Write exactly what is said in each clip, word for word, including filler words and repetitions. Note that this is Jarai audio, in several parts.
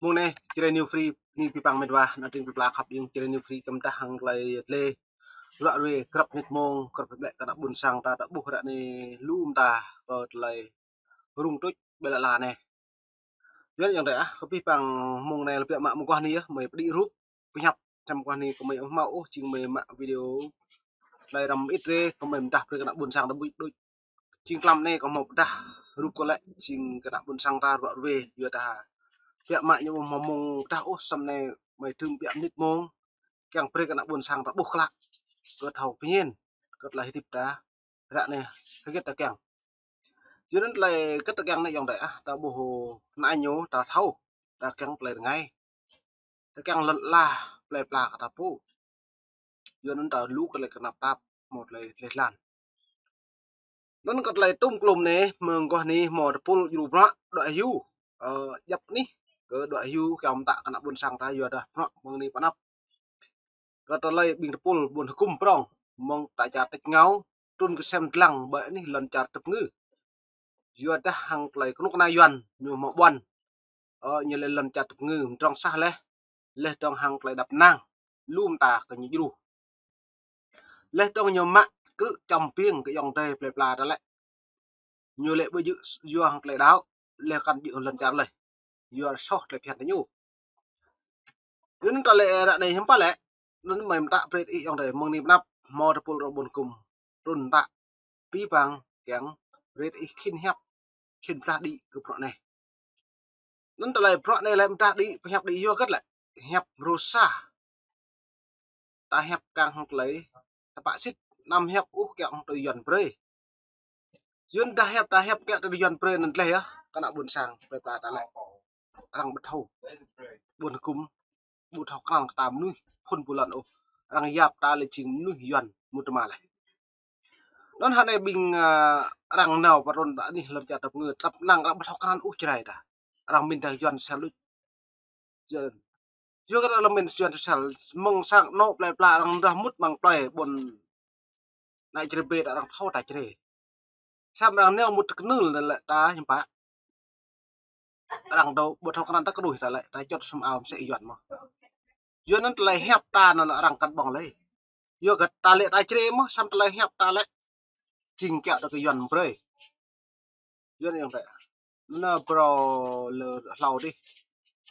Mông anai, Jrai New Free, bơni abih bang met wa, ană tring plơi pla khăp ƀing Jrai New Free kơmdah hăng tơlơi tơlơi ruă ruê, grăp mơnit mông, grăp ƀlĕ kơ ană ƀôn sang ta, ta ƀuh ră anai lu mơta, kơ tơlơi rŭng tuč ƀơi lŏn ala anai. Yua anŭn yơh, kơ abih bang mông anai lĕ biă mă mơguah anai yơh, mơi pơđĭ rup, pơhiăp, čăm mơguah anai kơ mơi ƀu hmâo ôh, jing mơi mă video tơlơi răm ĭt rê, kơ mơi pơdah brơi kơ ană ƀôn sang ta ƀuh đôč. Jing tlam anai kơ hmâo pơdah rup kơ lĕ, jing kơ ană ƀôn sang ta ruă ruê, yua dah biă mă ñu ƀu hmâo mông pơdah ôh, samơ̆ anai mơi dưm biă mơnit mông, kiăng brơi kơ ană ƀôn sang ta ƀuh klă, kơ thâo pơñen, kơ tơlơi hơdip ta ră anai, hơget ta kiăng. Yua anŭn tơlơi hơget ta kiăng anai ayŏng adơi ah, ta ƀuh anai ñu, ta thâo, ta kiăng tơlơi rơngai. Ta kiăng lŏn ala plơi pla kơ ta pô. Yua anŭn ta lu kơ tơlơi kơnap tap, hmâo tơlơi, tơlơi lăn. Anŭn kơ tơlơi tŭm klum anai, mơguah anai hmâo tơpul djru bruă, đuaĭ hyu. Ơ, djŏp anih, kơ đuaĭ hyu, kiăng mơtă kơ ană ƀôn sang ta yua dah bruă mơ̆ng anai pơ anăp. Kơ tơlơi ƀing tơpul ƀuôn hơkŭm prŏng, mơ̆ng ta čar tač rơngiao, trŭn kơ sem dlăng ƀơi anih lŏn čar tơp ngư. Yua dah hăng tơlơi kơnuk kơna Yuan, ñu hmâo ƀuăn. Ơ, ñu lĕ lŏn čar tơp ngư, mơdrŏng sah laih, laih dơ̆ng hăng tơlơi đăp năng, lu mơta kơ ñu djru. Laih dơ̆ng ñu mă krư̆ čăm ƀing kơ ayŏng adơi plơi pla ta lĕ. Ñu lĕ ƀu djơ̆ yua hăng tơlơi đaŏ, laih kăn djơ̆ lŏn čar laih. Yua soh tơlơi phiăn ta ñu. Yua anŭn ta lĕ ră anai hiư̆m pă lĕ, anŭn mơi mơtă brơi ih ayŏng adơi, mơ̆ng anai pơ anăp, hmâo tơpul arăng ƀuôn hơkŭm, trŭn mơtă, abih bang kiăng brơi ih khĭn hiăp, khĭn pơdah đĭ kơ bruă anai. Anŭn tơlơi bruă anai lĕ pơdah đĭ, pơhiăp đĭ yua hơget lĕ, hiăp rơsa. Ta hiăp kiăng hăng tơlơi tơpă sĭt, anăm hiăp ôh kiăng hăng tơlơi Yuan brơi. Yua dah hiăp ta hiăp kiăng tơlơi Yuan brơi anŭn tơlơi yơh, kơ ană ƀôn sang plơi pla ta lĕ. Arăng ƀu thâo, ƀuôn hơkŭm, ƀu thâo krăn kơ ta mơnuih phŭn ƀu lŏn ôh. Arăng yap ta lĕ jing mơnuih Yuan mŭt tơma laih. Anŭn hơnai ƀing, ơ, arăng nao pơ trŭn ƀơi anih lŏn čar tơp ngư, tơlơi năng arăng ƀu thâo krăn ôh Jrai ta. Arăng min dah Yuan sel đôč. Yua, yua kơ arăng min Yuan sel, mơ̆ng sang anŏ plơi pla arăng dah mŭt amăng plơi ƀôn ană Jrai ƀĕ ta arăng thâo ta Jrai. Samơ̆ arăng nao mŭt tơ kơnưl anŭn lĕ ta hiư̆m pă. Arăng dŏ ƀu thâo krăn ta kơđuh ta lĕ, ta čŏt sum ao mơsĕ Yuan mơ̆n. Yua anŭn tơlơi hiăp ta anŭn arăng kăn ƀơ̆ng lĕ. Yua kơ ta lĕ ta Jrai mơ̆n, samơ̆ tơlơi hiăp ta lĕ jing kiăng ta kơ Yuan brơi. Yua anŭn ayŏng adơi. Anŭn phrâo lơ hlâo dih.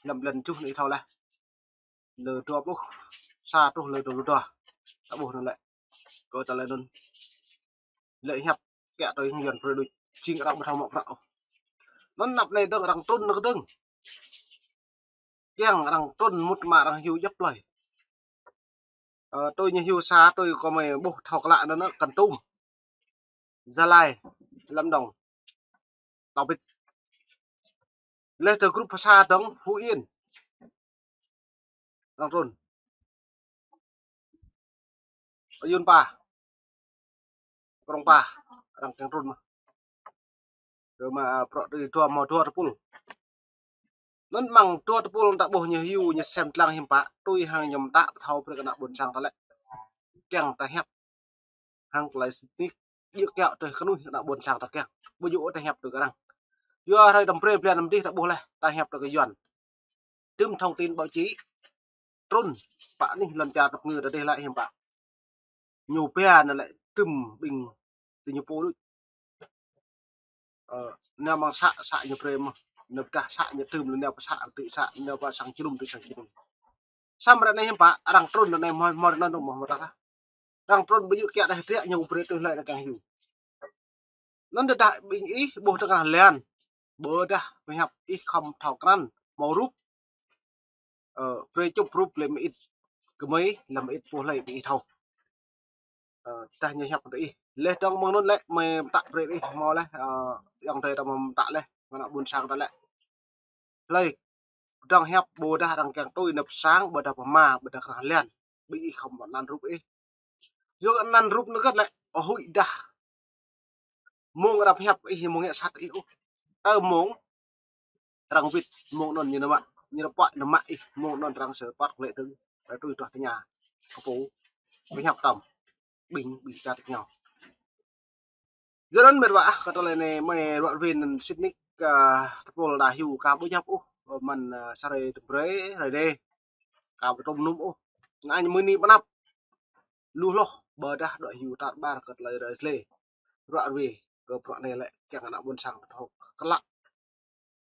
Lăm blan tơjuh anai thâo laih. Lơ dua pluh sa truh lơ dua pluh dua. Ta ƀuh anŭn lĕ. Kơ tơlơi anŭn. Lĕ hiăp kiăng tui hăng Yuan brơi đôč. Jing arăng ƀu thâo mă bruă ôh. Anŭn anăp anai dơ̆ng arăng trŭn nao kơdơ̆ng. Kiăng arăng trŭn mŭt mă arăng hyu djŏp plơi. Ơ, tui ñu hyu sa, tui kơ mơi ƀuh thâo klă anŭn Kon Tum, Gia Lai, Lâm Đồng, Tàu Bích. Laih tơ grup pha sa dơ̆ng Phú Yên. Arăng trŭn. Ayun Pa. Krông Pa. Arăng kiăng trŭn mơ̆n. Rơma prŏ tui dua mơ̆ dua tơpul. Anŭn mơ̆ng dua tơpul ta ƀuh ñu hyu ñu sem dlăng hiư̆m pă, tui hăng ñu mơtă pơthâo brơi kơ ană ƀôn sang ta lĕ. Kiăng ta hiăp hăng tơlơi sĭt nik, djơ̆ kiaŏ tui kơnuih ană ƀôn sang ta kiăng. Ƀu djơ̆ ta hiăp tui kơ arăng. Yua hrơi tơm brơi blan năm dih ta ƀuh laih, ta hiăp tui kơ Yuan. Tơm thông tin báo chí, trŭn pơ anih lŏn čar tơp ngư ta dih lĕ hiư̆m pă. Ñu pia anŭn lĕ tơm ƀing tơ ñu pô đôč. Ơ, nao mơ̆ng să, să ñu brơi mơ̆n. Nao pơdah să ñu tơm, nao pơ să, tơ să, nao pơ sang jơnum, tơ sang jơnum. Samơ̆ ră anai hiư̆m pă, arăng trŭn ră anai mơ̆, mơ̆ ră anai mơ̆, mơ̆ ră. Arăng trŭn ƀu djơ̆ kiăng dah hơdră ñu brơi tui hlơi arăng kiăng hyu. Anŭn tơdah ƀing ih ƀuh tơkrah lan. Ƀôdah pơhiăp ih khŏm thâo krăn, hmâo rup. Ơ, brơi čŭp rup lĕ mơit. Kơmơi lĕ mơit pô hlơi ƀing ih thâo. Ơ, tơdah ñu hiăp kơ ih. Laih dơ̆ng mơ̆ng anŭn lĕ, mơi mơtă brơi ih hmâo laih, ơ, ayŏng adơi ta mơ̆ mơtă laih, kơ ană ƀôn sang ta lĕ. Hlơi dơ̆ng hiăp ƀôdah arăng kiăng tui nao pơ sang, ƀôdah pơ hma, ƀôdah krah lan. Ƀing ih khŏm anăn rup ih. Yua kơ anăn rup anŭn hơget lĕ, ơ, huĭ dah. Mông arăng pơhiăp ih mơ̆ ngă sat ih ôh. Tơ mông arăng wĭt mông anŭn ñu nao mă, ñu nao pă nao mă ih mông anŭn arăng sơpăt klĕ tơ̆ng, arăng tui tuah tơña. Kơ pô pơhiăp tơm. Ƀing, ƀing čar tơña. Yua anŭn met wa ah, kơ tơlơi anai mơi ruă ruê anŭn sĭt nik, ơ, tơpul đa hyu kah ƀu djŏp ôh. ơ, mơ̆n, ơ, sa hrơi tơm brơi, hrơi anai. Ka ƀu tŭm nŭm ôh. Anai mơni pơnăp. Lu hloh, ƀôdah dŏ hyu tar ƀar kơ tơlơi rơlê. Ruă ruê, kơ bruă anai lĕ, kiăng ană ƀôn sang thâo klă.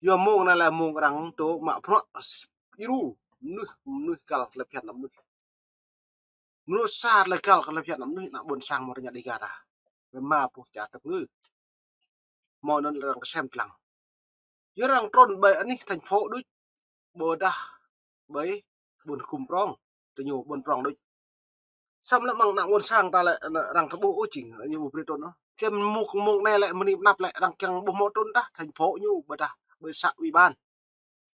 Yua mông anai lĕ mông arăng tŭ mă bruă s-, djru, mơnuih, mơnuih găl tơlơi phiăn ană mơnuih. Mơnuih sa tơlơi găl tơlơi phiăn ană mơnuih, ană ƀôn sang mơ̆ rơñă Dega ta. Mơ̆ mă pô čar tơpngư. Mơ̆ anŭn arăng kơsem tơlăng. Yua arăng trŭn ƀơi anih thành phố đôč, ƀôdah ƀơi ƀôn hơkŭm prŏng, tơ ñu ƀôn prŏng đôč. Samơ̆ lĕ mơ̆ng ană ƀôn sang ta lĕ, ană arăng kơ ƀuh ôh jing, ñu ƀu brơi trŭn ôh. Čem mŭk mông anai lĕ mơni pơnăp lĕ arăng kiăng ƀuh mơ̆ trŭn tah thành phố ñu ƀôdah ƀơi xã ủy ban.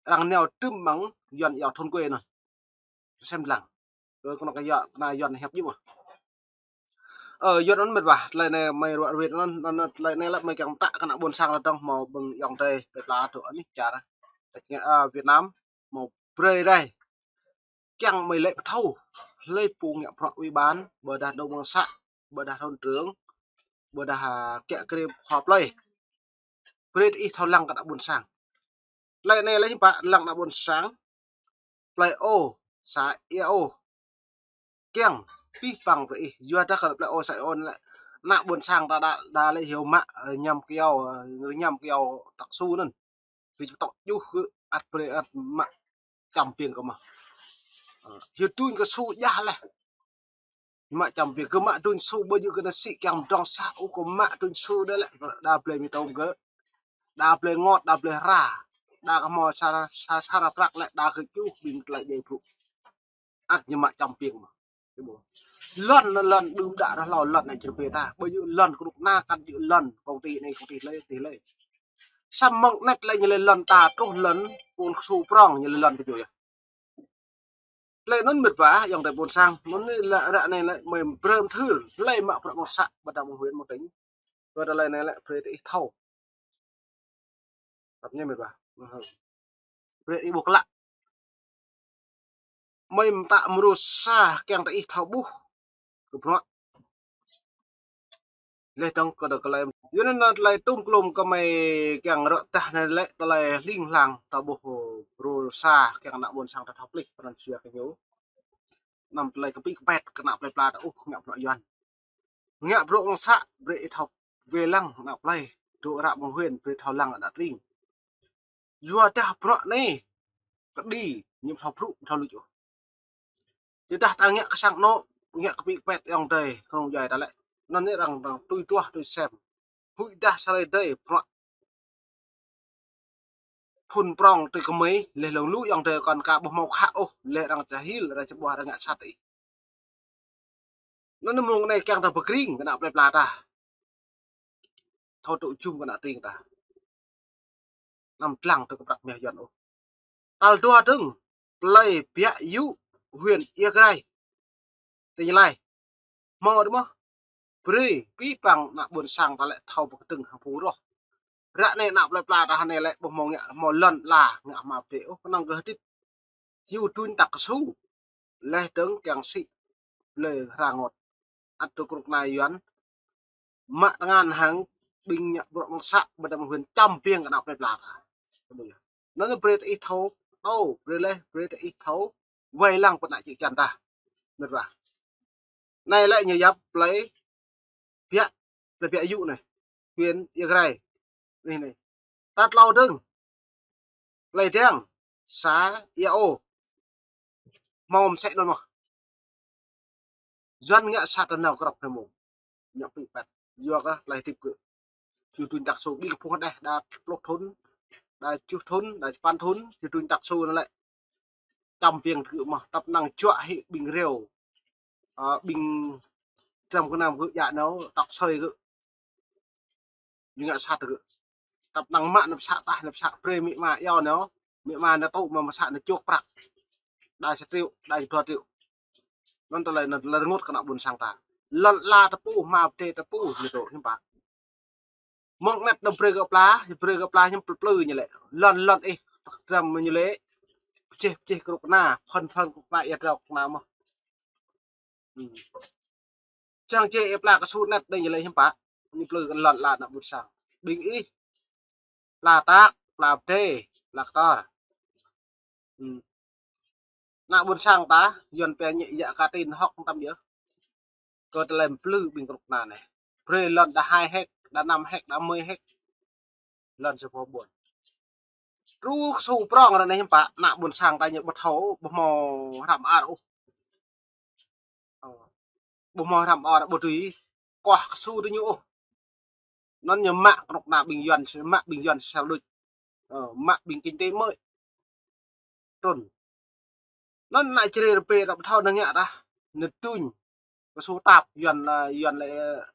Arăng nao tơm mơ̆ng Yuan iâu thôn quê anŭn. Kơsem tơlăng. Kơ kơnơ̆ng kơ yua, kơnơ̆ng Yuan hiăp jing mơ̆. Ơ, Yuan anŭn mĕt wa, tơlơi anai mơi ruă ruê anŭn, anŭn, anŭn tơlơi anai lĕ mơi kiăng pơtă kơ ană ƀôn sang ta dơ̆ng mơ̆ ƀing ayŏng adơi, plơi pla tŭ anih čar. Tơčô, ơ, Việt Nam, mơ̆ brơi rai. Kiăng mơi lĕ pơthâo, hlơi pô ngă bruă ủy ban, ƀôdah đồng bằng xã, ƀôdah thôn trưởng, ƀôdah, ơ, kiăng krê khua plơi. Brơi ih thâo lăng kơ ană ƀôn sang. Tơlơi anai lĕ hiư̆m pă lăng ană ƀôn sang. Plơi Âu, xã Ia Âu. Kiăng, pih păng brơi ih. Yua dah kơ plơi Âu, xã Ia Âu lĕ, ană ƀôn sang ta đa, đa lĕ hyu mă, ơ, rơñăm kơyâo, ơ, rơñăm kơyâo tăk su anŭn. Brơi či pơtŏ djuh gơ̆ ăt brơi ăt mă čăm piêng kơ mơ̆. Ơ, hyu tuñ kơ su jah leh. Mă čăm piêng kơ mă tuñ su ƀu djơ̆ kơ nao sĭ kiăng mơdrŏng sah ôh kơ mă tuñ su đơi lĕ. Đa blơi mơtông gơ̆. Đa blơi ngot, đa blơi hra. Đa kơ hmâo sa, sa, sa hra prăk lĕ, đa kơ čuh ƀing tơlơi djai brŭ. Ăt ñu mă čăm piêng mơ̆. Lŏn, lŏn, lŏn, đưm đă rơh hlâo lŏn anai čơrơbê ta. Ƀu djơ̆ lŏn kơnuk kơna kăn djơ̆ lŏn công ty anai, công ty lơi, tih lơi. Samơ̆ mơ̆ng anet lĕ ñu lĕ lŏn ta truh lŏn ƀôn su prŏng ñu lĕ lŏn kơ ñu yơh. Lĕ anŭn mĕt wa, ayŏng adơi ƀôn sang, anŭn anai lĕ ră anai lĕ mơi brơi mơthưr, hlơi mă bruă mơ̆ng xã, ƀôdah mơ̆ng huyện, mơ̆ng tỉnh. Ƀôdah tơlơi anai lĕ brơi tơ ih thâo. Tăp ñe mĕt wa. Brơi ih ƀuh klă. Mơi mơtă mơrusa kiăng tơ ih thâo ƀuh. Kơ bruă. Leh dơ̆ng kơ đơ kơ lĕ. Yua anŭn tơlơi tŭm klum kơ mơi kiăng rơ̆ tah anai lĕ tơlơi hling hlang ta ƀuh rusa kiăng ană ƀôn sang ta thâo plih pran jua kơ ñu. Anăm tơlơi kơpĭ kơpĕt kơ ană plơi pla ta ôh ngă bruă Yuan. Ngă bruă mơ̆ng xã brơi ih thâo wai lăng ană plơi. Dŏ ră mơ̆ng huyện brơi thâo lăng ană tring. Yua dah bruă anai kơđi ñu thâo brŭ thâo luč ôh. Tơdah ta ngă kơ sang anŏ, ngă kơpĭ kơpĕt ayŏng adơi, kơnung djuai ta lĕ. Anŭn anai arăng, arăng tui duah, tui sem. Huĭ dah sa hrơi adih, bruă phŭn prŏng tui kơmơi, leh lông lu ayŏng adơi kŏn ka ƀuh hmâo khă ôh, leh arăng čahil, arăng čơƀuah, arăng ngă sat ih. Anŭn mơ̆ng anai kiăng ta pơkring, kơ ană plơi pla ta. Thâo tŭ jum kơ ană tring ta. Anăm tơlăng tơ kơ prăk mah Yuan ôh. Tal dua dơ̆ng, plơi Biă Yŭ, huyện Ia Grai. Tỉnh Gia Lai. Hmâo đơi mơ̆. Brơi, pih păng ană ƀôn sang ta lĕ thâo pơkơdơ̆ng hăng pơrôh. Ră anai ană plơi pla ta anai lĕ ƀuh hmâo ngă, hmâo lŏn la, ngă hmâo pơdơi ôh, kơnơ̆ng gơ̆ hơdip. Hyu tuñ tăk kơsu. Leh dơ̆ng kiăng sĭ blơi hra ngot. Ăt tŭ kơnuk kơna Yuan. Mă tơngan hăng ƀing ngă bruă mơ̆ng xã, ƀôdah mơ̆ng huyện čăm piêng kơ ană plơi pla ta. Anŭn brơi tơ ih thâo, thâo, brơi leh, brơi tơ ih thâo, wai lăng pơ ană čư̆ čan ta. Mĕt wa. Anai lĕ ñu yap plơi Biă, plơi Biă Yŭ anai. Huyện Ia Grai. Anai, anai. Tal klâo dơ̆ng. Plơi Deng, xã Ia Ô. Hmâo mơsĕ anŭn mơ̆. Yuan ngă sat tơ nao krăp anai mơ̆. Ngă pĭ pĕt. Yua kơ tơlơi hơdip gơ̆. Hyu tuñ tăk kơsu ƀing kơpuh đeh đa pluh thŭn, đa tơjuh thŭn, đa sapăn thŭn, hyu tuñ tăk kơsu anŭn lĕ. Čăm piêng gơ̆ mơ̆, tăp năng juă hĭ ƀing reo. Ơ, ƀing dram gơnam gơ̆ djă nao, tŏk sơi gơ̆. Ñu ngă sat gơ̆. Tăp năng mă nao pơ xã tah, nao pơ xã brơi amĭ ama iâu nao. Amĭ ama nao tŭ mă pơ xã nao čŏk prăk. Đa sa triệu, đa sa dua triệu. Anŭn tơlơi, anŭn tơlơi rơngot kơ ană ƀôn sang ta. Lŏn la ta ƀuh, hmâo pơdơi ta ƀuh, ñu tŭ hiư̆m pă. Mơ̆ng anet đơ̆ng brơi kơ pla, brơi kơ pla hiư̆m plư plư ñu lĕ. Lŏn lŏn ih, dram ñu lĕ. Pơjeh pơjeh kơnuk kơna, phŏn phŏn kơnuk kơna, ia drao kơnuk kơna mơ̆. Hmm. Čang čê ih pla kơsu anet đơi ñu lĕ hiư̆m pă. Ñu plư kơ lŏn la ană ƀôn sang. Ƀing ih. Pla tăk, pla pơdơi, pla kơtor. Ană ƀôn sang ta, Yuan pia ñĕ yă ka tin hŏk tăm yơh. Kơ tơlơi plư ƀing kơnuk kơna anai. Brơi lŏn đa hai héc, đa năm héc, đa mười héc. Lŏn sa boh ƀôn. Truh kơsu prong ră anai hiư̆m pă, ană ƀôn sang ta ñu ƀu thâo, ƀu hmâo hrăm ar ôh. Ơ, ƀu hmâo hrăm ar, ƀu dưi kuah kơsu tơ ñu ôh. Anŭn ñu mă kơnuk kơna ƀing Yuan, mă ƀing Yuan sel đôč. Ơ, mă ƀing kinh tế mơ̆i. Trŭn. Anŭn ană Jrai rơbê ră ƀu thâo nao ngă tah. Ñu tuñ. Kơsu tap, Yuan, ơ, Yuan lĕ, ơ,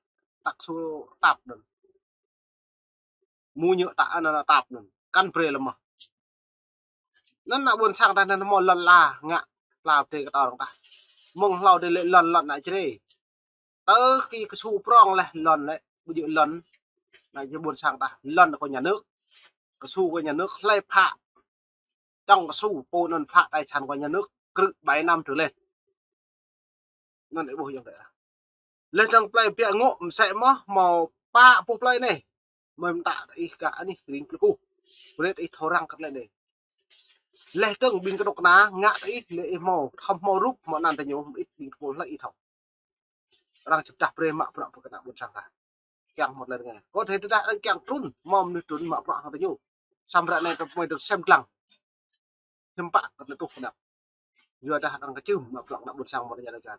tăk kơsu tap anŭn. Mu ñu tăk anŭn tap anŭn. Kăn brơi lơmơ̆. Anŭn ană ƀôn sang ta anŭn hmâo lŏn ala ngă pla pơdrê kơtor tah. Mơ̆ng hlâo dêh lĕ lŏn lŏn ană Jrai. Tơ ki kơsu prong leh lŏn lĕ, ƀu djơ̆ lŏn ană Jrai ƀôn sang ta. Lŏn kơ nhà nước. Kơsu kơ nhà nước hlơi phă. Čŏng kơsu pô anŭn phă tài sản kơ nhà nước krư̆ bảy năm trở lên. Anŭn ih ƀuh yơh dêh. Leh dơ̆ng plơi Biă Ngŏ mơsĕ mơ̆n, hmâo pă boh plơi anai. Mơ̆ mơta ih gah anih tơring plơi Kuh. Brơi ih thâo răng kơ tơlơi anai. Leh dơ̆ng ƀing kơnuk kơna ngă tơ ih lĕ ih hmâo, khŏm hmâo rup hmâo anăn tơ ñu, ih ƀing tơpul hlơi ih thâo. Arăng čơpdah brơi mă bruă pơ kơ ană ƀôn sang ta. Kiăng hmâo tơlơi rơngai. Kơ tơdah arăng kiăng trŭn, hmâo mơnuih trŭn mă bruă hăng tơ ñu. Samơ̆ ră anai tơmơi dơ̆ng sem dlăng. Hiư̆m pă kơ tơlơi truh kơnăp. Yua dah arăng kơčưm mă bruă ană ƀôn sang mơ̆ rơngai rơngai.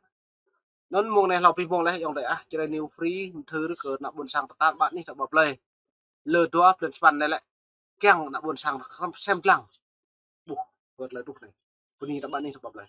Anŭn mơ̆ng anai hlâo pih mơ̆ng leh ayŏng adơi ah, Jrai New Free, mơthưr kơ ană ƀôn sang ta tar ƀar anih ta ƀă plơi. Lơ dua blan sapăn anai lĕ. Kiăng ană ƀôn sang ta sem dlăng. Ƀuh, kơ tơlơi truh anai. Bơni ta ƀă anih ta ƀă plơi.